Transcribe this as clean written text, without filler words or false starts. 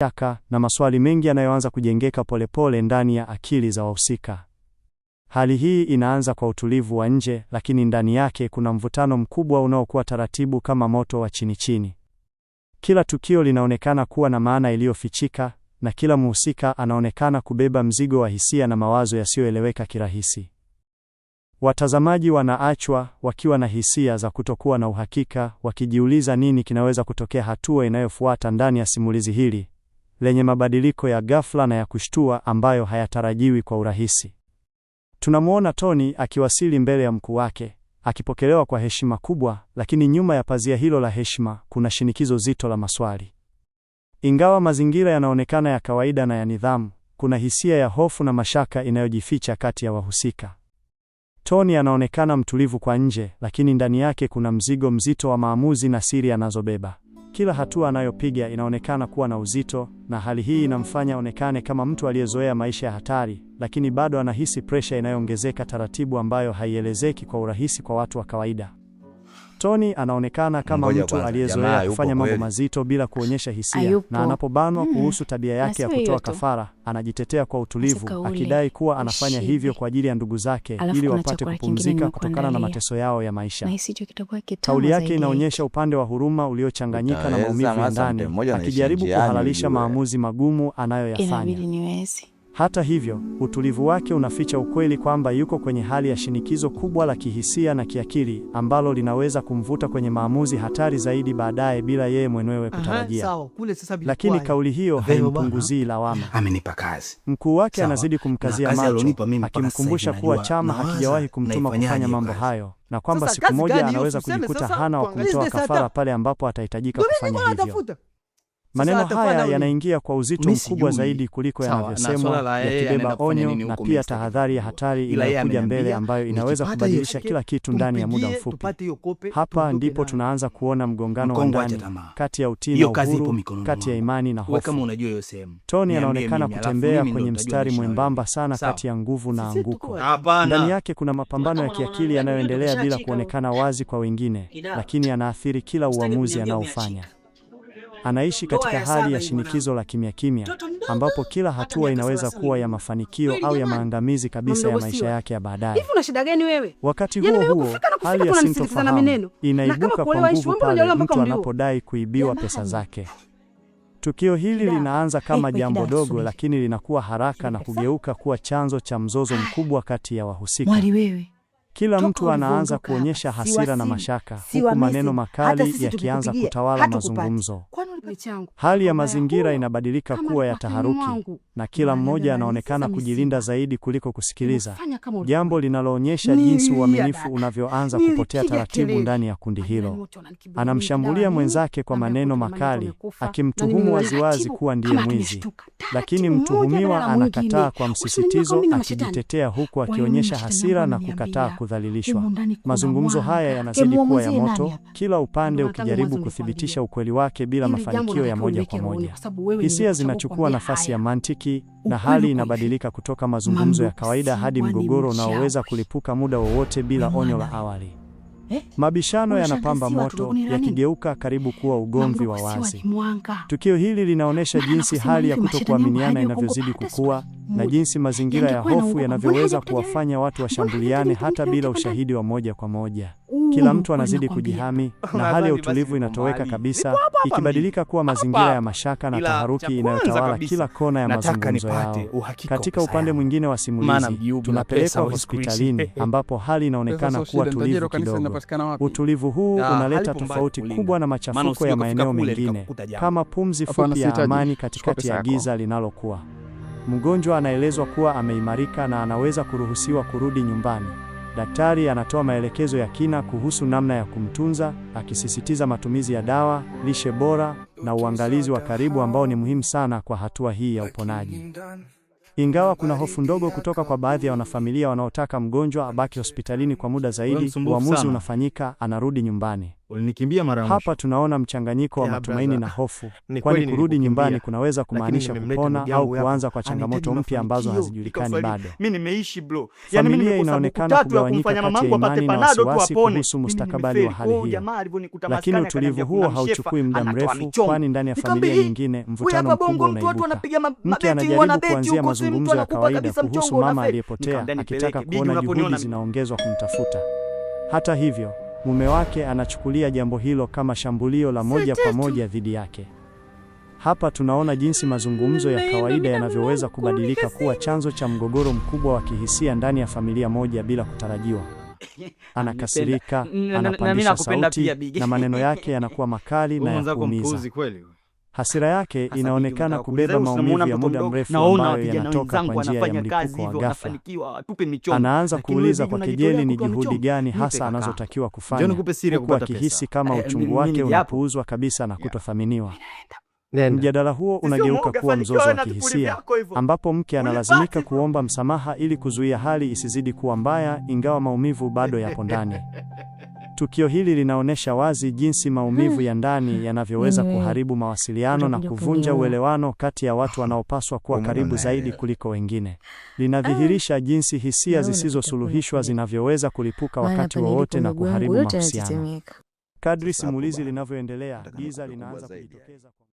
Shaka na maswali mengi yanayoanza kujengeka polepole ndani ya akili za wahusika. Hali hii inaanza kwa utulivu wa nje, lakini ndani yake kuna mvutano mkubwa unaokuwa taratibu kama moto wa chini chini. Kila tukio linaonekana kuwa na maana iliyofichika na kila mhusika anaonekana kubeba mzigo wa hisia na mawazo yasiyoeleweka kirahisi. Watazamaji wanaachwa wakiwa na hisia za kutokuwa na uhakika, wakijiuliza nini kinaweza kutokea hatua inayofuata ndani ya simulizi hili lenye mabadiliko ya ghafla na ya kushtua ambayo hayatarajiwi kwa urahisi. Tunamwona Tony akiwasili mbele ya mkuu wake, akipokelewa kwa heshima kubwa, lakini nyuma ya pazia hilo la heshima kuna shinikizo zito la maswali. Ingawa mazingira yanaonekana ya kawaida na ya nidhamu, kuna hisia ya hofu na mashaka inayojificha kati ya wahusika. Tony anaonekana mtulivu kwa nje, lakini ndani yake kuna mzigo mzito wa maamuzi na siri anazobeba. Kila hatua anayopiga inaonekana kuwa na uzito, na hali hii inamfanya aonekane kama mtu aliyezoea maisha ya hatari, lakini bado anahisi presha inayoongezeka taratibu ambayo haielezeki kwa urahisi kwa watu wa kawaida. Tony anaonekana kama Ngoja mtu kwanza, jamaa aliyezoea hayupo kufanya mambo kweli? mazito bila kuonyesha hisia, Hayupo. na anapobanwa kuhusu tabia yake ya Na sio kutoa hiyo tu. kafara, anajitetea kwa utulivu, Kauli, akidai kuwa anafanya ushibe. hivyo kwa ajili ya ndugu zake Alafu ili kuna wapate chakula kingine kupumzika kutokana na nimekuandalia. mateso yao ya maisha. Na hicho kitakuwa kitamu Kauli yake zaidi ya inaonyesha upande wa huruma uliochanganyika na Utaweza maumivu ya masa ndani, mtu mmoja anaishi akijaribu njiani kuhalalisha ujue. maamuzi magumu hiki. anayoyafanya. Inabidi niwezi. Hata hivyo, utulivu wake unaficha ukweli kwamba yuko kwenye hali ya shinikizo kubwa la kihisia na kiakili ambalo linaweza kumvuta kwenye maamuzi hatari zaidi baadaye bila yeye mwenyewe Aha, kutarajia. sawa kule sasa Lakini bilikuwa kauli hiyo Vema bwana. haimpunguzii lawama. Amenipa kazi. Mkuu wake Sawa. anazidi kumkazia Na kazi macho, alonipa mimi mpaka sasa hivi akimkumbusha kuwa najua chama nawaza hakijawahi kumtuma naifanyaje kufanya hiyo mambo kazi. hayo na kwamba Sasa siku kazi moja gani hiyo? anaweza Tuseme kujikuta sasa hana wa tuangalie kumtoa sasa hata- kafara pale ambapo atahitajika Ndio mimi kufanya nilikuwa hivyo. natafuta. Maneno Sasa haya atafanya yanaingia kwa uzito Mi mkubwa sijui. zaidi kuliko Sawa, na swala yanavyosemwa, la yeye yakibeba anaenda kufanya onyo nini na huko pia mimi sitaki tahadhari ya kujua. hatari Ila yeye inayokuja mbele ameniambia, ambayo inaweza nikipata hiyo kubadilisha kila kitu ndani ya muda Tumpigie, mfupi. tupate hiyo kope, Hapa tuondoke ndipo nayo. tunaanza kuona mgongano wa Mkongo acha ndani tamaa. kati ya utii na Hiyo kazi ipo uhuru, mikononi kati ya mwangu. imani na Wewe kama hofu. unajua hiyo sehemu. Tony Niambie anaonekana mimi, alafu kutembea mimi ndo kwenye nitajua mstari niishi na wewe. mwembamba sana Sawa. kati ya nguvu na Sisi tuko anguko. wapi? Hapana. Ndani yake kuna mapambano ya Kama kiakili unaona yanayoendelea bila umeshachika kuonekana wazi kwa wengine, Kidawa. lakini yanaathiri kila Usitaki uamuzi kuniambia anaofanya. umeachika. Anaishi Ndoa katika ya hali saba ya hii shinikizo la kimya kimya, Mtoto mdogo, ambapo kila hata hatua miaka inaweza 30 kuwa ya mafanikio Kweli au ya jamani? maangamizi kabisa ya Mamdogo maisha Siwa. yake ya baadaye. Hivi una shida gani wewe? Wakati Yaani huo mimi huo, kufika na kufika hali ya tunanisikilizana sintofahamu maneno. Na kama inaibuka kwa kuolewa issue, nguvu mbona pale hujaolewa mpaka mtu umri huu? anapodai kuibiwa pesa Jamani. zake. Tukio hili Kidawa. linaanza kama Eh, we jambo Kidawa, dogo, subiri. lakini linakuwa haraka na Subiri. kugeuka kuwa chanzo cha mzozo mkubwa kati ya wahusika. Mwali wewe. Kila Toka mtu anaanza ulivyoondoka kuonyesha hapa, hasira na siwasili, mashaka, si huku wa maneno message, hata makali sisi yakianza tukikupigia, kutawala hatukupati. mazungumzo. Kwani ulipata changu? Hali ya Ubaya mazingira huo, inabadilika kama kuwa ya alikuwa akilini taharuki mwangu. na kila Maana mmoja jamani, anaonekana sasa kujilinda misiba. zaidi kuliko kusikiliza, Fanya kama ulikuwa. jambo linaloonyesha jinsi Nililia uaminifu dada. unavyoanza kupotea Nilipiga taratibu kelele. ndani ya kundi Majirani hilo. wote wananikimbilia mimi, Anamshambulia Kidawa nini? mwenzake kwa Mama yako maneno tu, mama yako makali, amekufa. Na akimtuhumu nimemwona waziwazi taratibu kuwa ndiye kama mwizi. tumeshtuka. Lakini Taratibu, mmoja mtuhumiwa badala ya mwingine. anakataa kwa Usinijua kama msisitizo, mimi na mashetani. akijitetea huku Kwa hiyo mimi akionyesha mashetani hasira yangu na ameniambia, kukataa kudhalilishwa. humu ndani kuna Mazungumzo mwanga. haya yanazidi kuwa ya Kemuamuzie nani moto, hapa? kila upande Ndio maana tangu ukijaribu mwanzo kuthibitisha nilikwambia. ukweli wake bila Hili jambo mafanikio ya natakiwa moja uliweke kwa rohoni moja. kwa sababu wewe Hisia nimekuchagua zinachukua kukwambia nafasi ya haya. mantiki na Ukweli hali uko hivi. inabadilika kutoka mazungumzo ya kawaida hadi Mamdogo mgogoro Siwa ni unaoweza mchawi. kulipuka muda wowote bila We onyo la mwana we. awali. Eh? Mabishano Unashangaa yanapamba si watu moto, wanaonena nini? yakigeuka karibu kuwa ugomvi wa Mamdogo Siwa wazi. ni mwanga. Tukio hili linaonyesha Maana jinsi kusema hali ya hivi mashetani yangu kutokuaminiana hajaogopa inavyozidi hata siku kukua na moja. jinsi mazingira ya Yangekuwa hofu yanaogopa, mbona yanavyoweza hajakutaja wewe? kuwafanya watu Mbona washambuliane hakutaja hata mtu bila yoyote hapa ndani? ushahidi wa moja kwa moja. Huu Kila ni mtu ukweli anazidi nakwambia. kujihami na Unadhani hali ya basi utulivu niko inatoweka mbali? kabisa, Nipo hapa hapa ikibadilika mjini. kuwa mazingira Hapa ya hapa. mashaka na Ila cha taharuki kwanza inayotawala kabisa, kila kona ya Nataka mazungumzo yao. nipate uhakika wa Katika pesa upande yangu. mwingine wa Maana simulizi, mjini una pesa tunapelekwa huwezi kuishi. hospitalini ambapo hali Pesa inaonekana sio kuwa shida, nitajua tulivu hilo kanisa kidogo. linapatikana wapi. Utulivu huu Ah, unaleta halipo mbali tofauti kulinda. kubwa na Maana machafuko usije ya ukafika maeneo kule mengine, likakukuta jambo. kama pumzi Hapana, fupi ya sihitaji. amani Chukua katikati pesa ya yako. giza linalokuwa. Mgonjwa anaelezwa kuwa ameimarika na anaweza kuruhusiwa kurudi nyumbani. Daktari anatoa maelekezo ya kina kuhusu namna ya kumtunza, akisisitiza matumizi ya dawa, lishe bora na uangalizi wa karibu ambao ni muhimu sana kwa hatua hii ya uponaji. Ingawa kuna hofu ndogo kutoka kwa baadhi ya wanafamilia wanaotaka mgonjwa abaki hospitalini kwa muda Wewe zaidi, msumbufu uamuzi sana. unafanyika, anarudi nyumbani. Ulinikimbia mara ya mwisho. Hapa tunaona mchanganyiko wa Yeah, matumaini brother. na hofu, Ni kwani kweli kurudi nyumbani nilikukimbia, kunaweza lakini kumaanisha nimemleta kupona ndugu au yangu hapa, kuanza kwa changamoto anahitaji mpya ambazo mafanikio. hazijulikani Nikafariji. bado. Mimi nimeishi bro. Yaani mimi Familia nimekosa buku inaonekana tatu ya kugawanyika kumfanya kati ya mamangu apate imani na panado tu wasiwasi apone. kuhusu Mimi mustakabali wa nimefeli. hali Kwa hiyo hiyo. jamaa alivyonikuta Lakini maskani utulivu akaniambia huo kuna mshefa hauchukui muda anatoa mrefu, michongo. kwani ndani ya Nikamwambia, familia "Hii, nyingine wewe mvutano hapa bongo mkubwa mtu watu unaibuka. wanapiga Mke mabeti anajaribu wanabeti kuanzia huko, si mtu mazungumzo ya anakupa kawaida kabisa kuhusu mchongo mama unafeli." aliyepotea, Nikamwambia, akitaka "Nipeleke bigi kuona juhudi unaponiona zinaongezwa kumtafuta. Hata hivyo, mume wake anachukulia jambo hilo kama shambulio la moja kwa moja dhidi yake. Hapa tunaona jinsi mazungumzo ya kawaida yanavyoweza kubadilika kuwa chanzo cha mgogoro mkubwa wa kihisia ndani ya familia moja bila kutarajiwa. Anakasirika, Na mimi anapandisha nakupenda sauti pia Bigi. na maneno yake yanakuwa makali Huyu na ya mwenzako kuumiza. mpuuzi kweli. Hasira yake Hasa Bigi, inaonekana unataka kuuliza, kubeba wewe unamuona maumivu ya mtoto muda mdogo? mrefu Naona ambayo vijana yanatoka wenzangu kwa njia ya wanafanya kazi mlipuko wa hivyo, ghafla. wanafanikiwa, watupe michongo. Anaanza Lakini wewe kuuliza Bigi kwa unajitolea kejeli ni kutoa juhudi michongo. gani Nipe hasa kaka. anazotakiwa Njoo kufanya, nikupe siri ya huku kupata akihisi pesa. kama uchungu Mimi wake ni japo. unapuuzwa kabisa na kutothaminiwa. Nenda. Mjadala huo Sio unageuka mwoga, kuwa fanikiwa mzozo wa wewe na vipuri kihisia vyako hivyo. ambapo mke analazimika Ulipati. kuomba msamaha ili kuzuia hali isizidi kuwa mbaya, ingawa maumivu bado yapo ndani. Tukio hili linaonyesha wazi jinsi maumivu ya ndani yanavyoweza Anyway, kuharibu mawasiliano na utakuja kuvunja kuniua. uelewano kati ya watu wanaopaswa kuwa Umeona karibu zaidi naelewa. kuliko wengine. Linadhihirisha jinsi hisia Naona zisizosuluhishwa utakuwa zinavyoweza kulipuka Maana wakati hapa nilipo wowote na miguu yangu kuharibu yote mahusiano. yanatetemeka. Kadri Sasa hapo simulizi bana, linavyoendelea, nataka giza nikupe kubwa linaanza zaidi. kujitokeza.